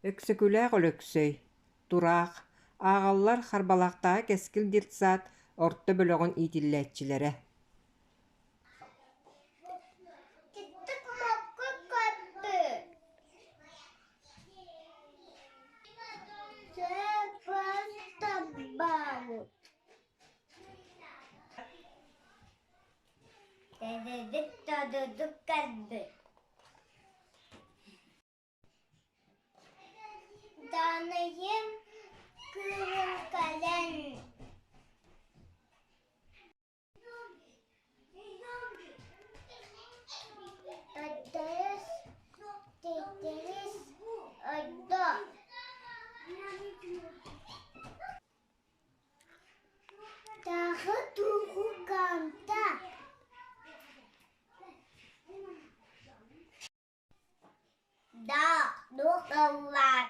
Өксөкүлээх Өлөксөй, Тураах, ааҕаллар Харбалаахтааҕы «Кэскил» детсад орто бөлөҕүн иитиллээччилэрэ Даныйым кыыһым кэлэн Таттарыс, титтирис, ойдо Тағы тугу канта Да, туох ыллаата.